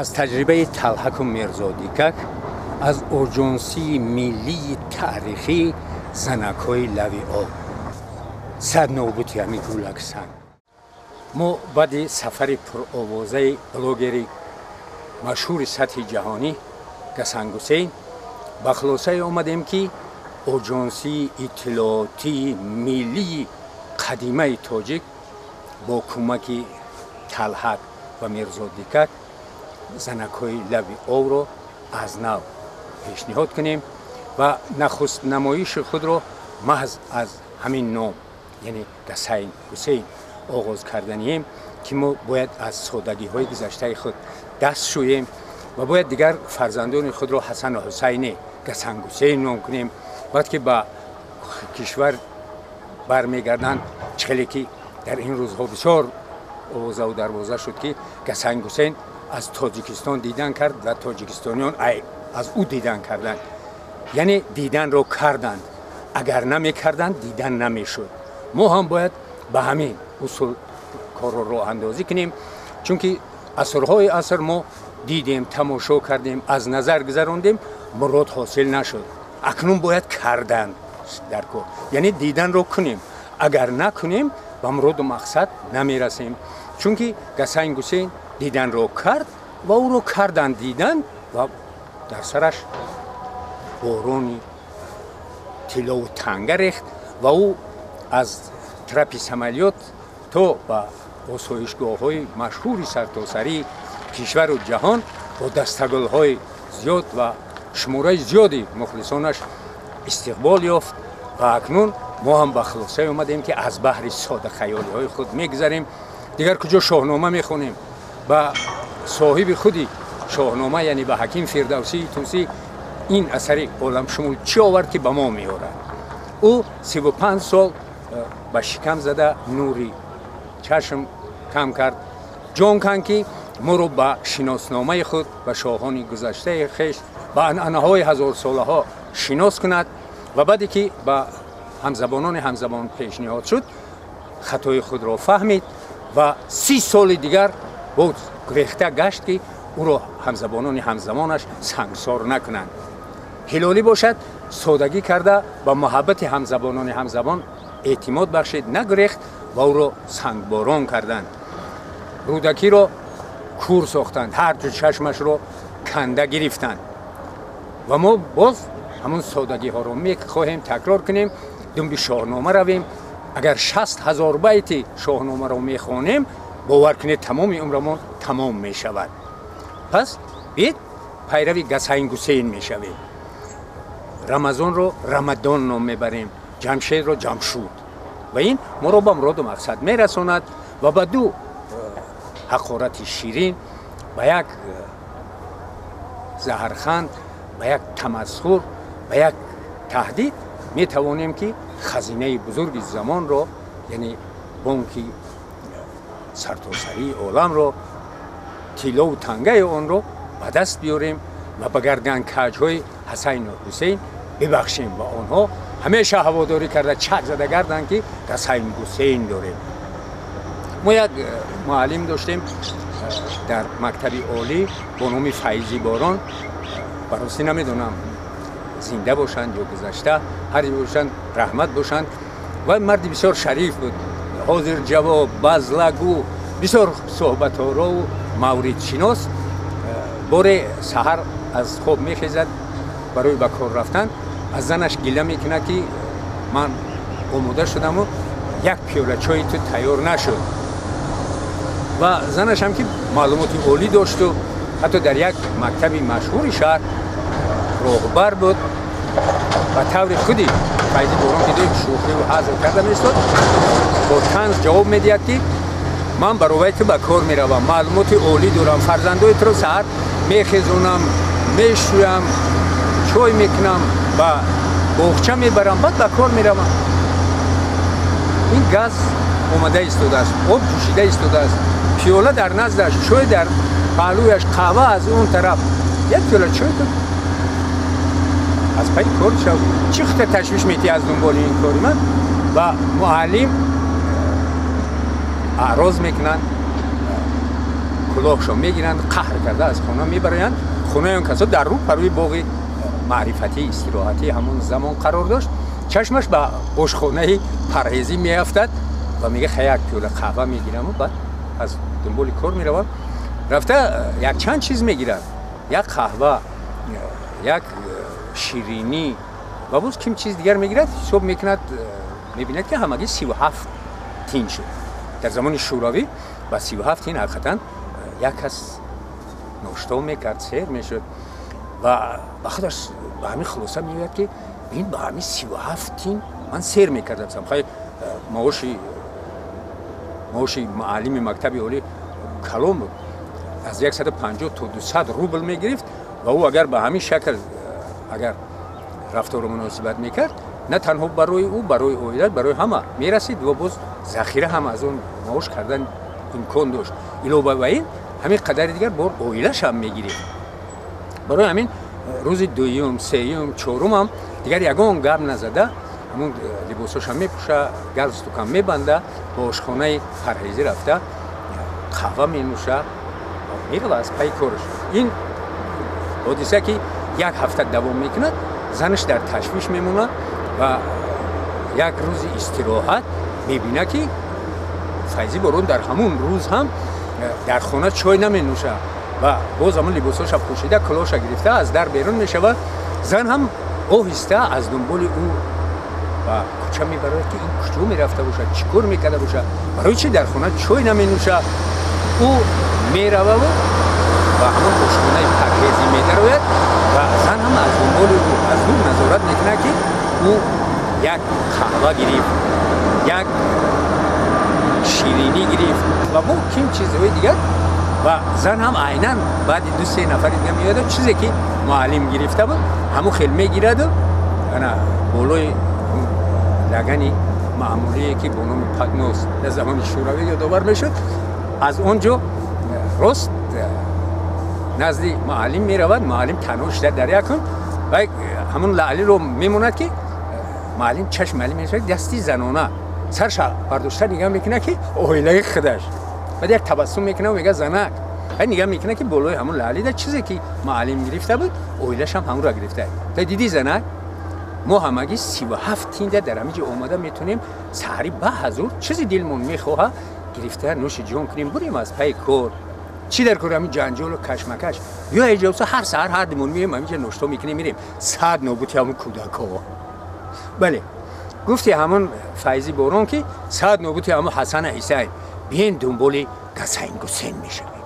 Аз таҷрибаи Талҳаку Мирзодикак, аз оҷонсии миллии таърихии занакҳои лави об сад нобути ҳамин гулаксан. Мо баъди сафари пуровозаи блогери машҳури сатҳи ҷаҳонӣ Гасангусейн ба хулосае омадем, ки оҷонсии иттилоотии миллии қадимаи тоҷик бо кӯмаки Талҳак ва Мирзодикак занакҳои лави обро аз нав пешниҳод кунем ва нахуст намоиши худро маҳз аз ҳамин ном, яъне Гасайн Ҳусейн, оғоз карданием, ки мо бояд аз содагиҳои гузаштаи худ даст шӯем ва бояд дигар фарзандони худро Ҳасану Ҳусайне, Гасангусейн ном кунем. Вақте ки ба кишвар бармегарданд, чӣ хеле ки дар ин рӯзҳо бисёр овозаву дарвоза шуд, ки Гасангусейн аз Тоҷикистон дидан кард ва тоҷикистониён аз ӯ дидан карданд, яъне диданро карданд. Агар намекарданд, дидан намешуд. Мо ҳам бояд ба ҳамин усул корро роҳандозӣ кунем, чунки асрҳои аср мо дидем, тамошо кардем, аз назар гузарондем, мурод ҳосил нашуд. Акнун бояд кардан дар кор, яъне диданро кунем. Агар накунем, ба муроду мақсад намерасем, чунки Гасайн Гусейн диданро кард ва ӯро кардан дидан ва дар сараш борони тиллову танга рехт ва ӯ аз трапи самолёт то ба осоишгоҳҳои машҳури сартосарии кишвару ҷаҳон бо дастагулҳои зиёд ва шумораи зиёди мухлисонаш истиқбол ёфт. Ва акнун мо ҳам ба хулосае омадем, ки аз баҳри содахаёлиҳои худ мегузарем. Дигар куҷо Шоҳнома мехонем? Ба соҳиби худи Шоҳнома, яъне ба Ҳаким Фирдавсии Тусӣ, ин асари оламшумул чӣ овард, ки ба мо меорад? Ӯ 35 сол ба шикам зада, нури чашм кам кард, ҷон канд, ки моро ба шиносномаи худ, ба шоҳони гузаштаи хеш, ба анъанаҳои ҳазорсолаҳо шинос кунад. Ва баъде ки ба ҳамзабонони ҳамзабон пешниҳод шуд, хатои худро фаҳмид ва 30 соли дигар боз гурехта гашт, ки ӯро ҳамзабонони ҳамзамонаш сангсор накунанд. Ҳилолӣ бошад, содагӣ карда, ба муҳаббати ҳамзабонони ҳамзабон эътимод бахшид, нагурехт ва ӯро сангборон карданд. Рӯдакиро кур сохтанд, ҳар ду чашмашро канда гирифтанд. Ва мо боз ҳамон содагиҳоро мехоҳем такрор кунем, думби Шоҳнома равем. Агар 60 000 байти Шоҳномаро мехонем, бовар кунед, тамоми умрамон тамом мешавад. Пас биед, пайрави Гасайн Гусейн мешавем, Рамазонро Рамадон ном мебарем, Ҷамшедро Ҷамшуд, ва ин моро ба муроду мақсад мерасонад. Ва ба ду ҳақорати ширин, ба як заҳарханд, ба як тамасхур, ба як таҳдид метавонем, ки хазинаи бузурги замонро, яъне бонки сартосарии оламро, тиллову тангаи онро ба даст биёрем ва ба гарданкаҷҳои Ҳасайну Ҳусейн бибахшем ва онҳо ҳамеша ҳаводорӣ карда, чак зада гарданд, ки Гасайн Гусейн дорем. Мо як муаллим доштем дар мактаби олӣ бо номи Файзи Борон. Ба ростӣ намедонам, зинда бошанд ё гузашта, ҳар бошанд, раҳмат бошанд. Ва марди бисёр шариф буд, ҳозир ҷавоб, базлагӯ, бисёр суҳбаторову мавридшинос. Боре саҳар аз хоб мехезад барои ба кор рафтан, аз занаш гила мекунад, ки ман омода шудаму як пиёла чойи ту тайёр нашуд. Ва занашам, ки маълумоти олӣ дошту ҳатто дар як мактаби машҳури шаҳр роҳбар буд, ба таври худи Файзи Борон, ки доим шӯхиву ҳазл карда меистод, бо танз ҷавоб медиҳад, ки ман баробари ту ба кор меравам, маълумоти олӣ дорам, фарзандои туро саҳар мехезонам, мешӯям, чой мекунам, ба боғча мебарам, баъд ба кор меравам. Ин газ омада истодааст, об ҷӯшида истодааст, пиёла дар наздаш, чой дар паҳлӯяш, қаҳва аз он тараф. Як пиёла чой ту аз пайи кор шав, чӣ хута ташвиш метиҳӣ аз дунболи ин кори ман? Ва муаллим аъроз мекунанд, Кулоҳшо мегиранд, қаҳр карда аз хона мебароянд. Хонаи он касо дар рӯ парӯи боғи маърифатӣ истироҳатӣ ҳамон замон қарор дошт. Чашмаш ба ошхонаи парҳезӣ меафтад ва мега, хай, як пиёла қаҳва мегираму баъд аз дунболи кор меравам. Рафта якчанд чиз мегирад: як қаҳва, як ширинӣ ва боз ким чиз дигар мегирад. Ҳисоб мекунад, мебинад, ки ҳамагӣ 37 тин шуд. Дар замони Шӯравӣ ба 37 тин ҳақиқатан як кас ношто мекард, сер мешуд. Ва ба худаш ба ҳамин хулоса меояд, ки ин ба ҳамин 37 тин ман сер мекардам. Хай, маоши муаллими мактаби олӣ калон буд, аз 150 то 200 рубл мегирифт. Ва ӯ агар ба ҳамин шакл агар рафтору муносибат мекард, на танҳо барои ӯ, барои оила, барои ҳама мерасид ва боз захира ҳам аз он маош кардан имкон дошт. Илова ба ин, ҳамин қадари дигар бор оилаш ҳам мегирифт. Барои ҳамин рӯзи дуюм, сеюм, чорумам дигар ягон гап назада, ҳамун либосошам мепӯша, галстукам мебанда, ба ошхонаи парҳезӣ рафта, қаҳва менӯша, мерава аз пайи кораш. Ин ҳодиса, ки як ҳафта давом мекунад, занаш дар ташвиш мемонад ва як рӯзи истироҳат мебинад, ки Файзӣ Борон дар ҳамун рӯз ҳам дар хона чой наменӯшад ва боз ҳамун либосоша пӯшида, кулоша гирифта, аз дар берун мешавад. Зан ҳам оҳиста аз дунболи ӯ ба кӯча мебарояд, ки ин куҷо мерафта бошад, чӣ кор мекарда бошад, барои чӣ дар хона чой наменӯшад. Ӯ мерававу ба ҳамон ошхонаи парҳезӣ медарояд ва зан ҳам аз дунболи ӯ аз дур назорат мекунад, ки ӯ як қаҳва гирифт, як ширинӣ гирифт ва бо ким чизҳои дигар. Ва зан ҳам айнан баъди ду се нафари дигар меояд, чизе ки муаллим гирифта буд, ҳамун хел мегираду ана болои лагани маъмулие, ки бо номи поднос дар замони Шӯравӣ ёдовар мешуд, аз он ҷо рост назди муаллим меравад. Муаллим танҳо шида дар якун ва ҳамун лаълиро мемонад, ки муаллим чашм муаллим мешавад, дасти занона. Сарша бардошта нигаҳ мекунад, ки оилаи худаш. Баъд як табассум мекунад, мега: «Занак». Нигаҳ мекунад, ки болои ҳамун лаълида чизе ки муаллим гирифта буд, оилашам ҳамонро гирифта. Та дидӣ, занак, мо ҳамагӣ 37 тинда дар ҳамин ҷо омада метавонем саҳари ба ҳазур чизи дилмон мехоҳа гирифта, нӯши ҷон кунем, бурем аз пайи кор. Чӣ дар кор ҳамин ҷанҷолу кашмакаш? Ё иҷоза, ҳар саҳар ҳар димон меем, ҳаминҷа ношто мекунем, мирем. Сад нобути ҳамун кӯдакҳо. Бале, гуфти ҳамон Файзи Борон, ки сад нобути ҳамун Ҳасана Ҳисайн, биен дунболи Гасайн Гусен мешавем.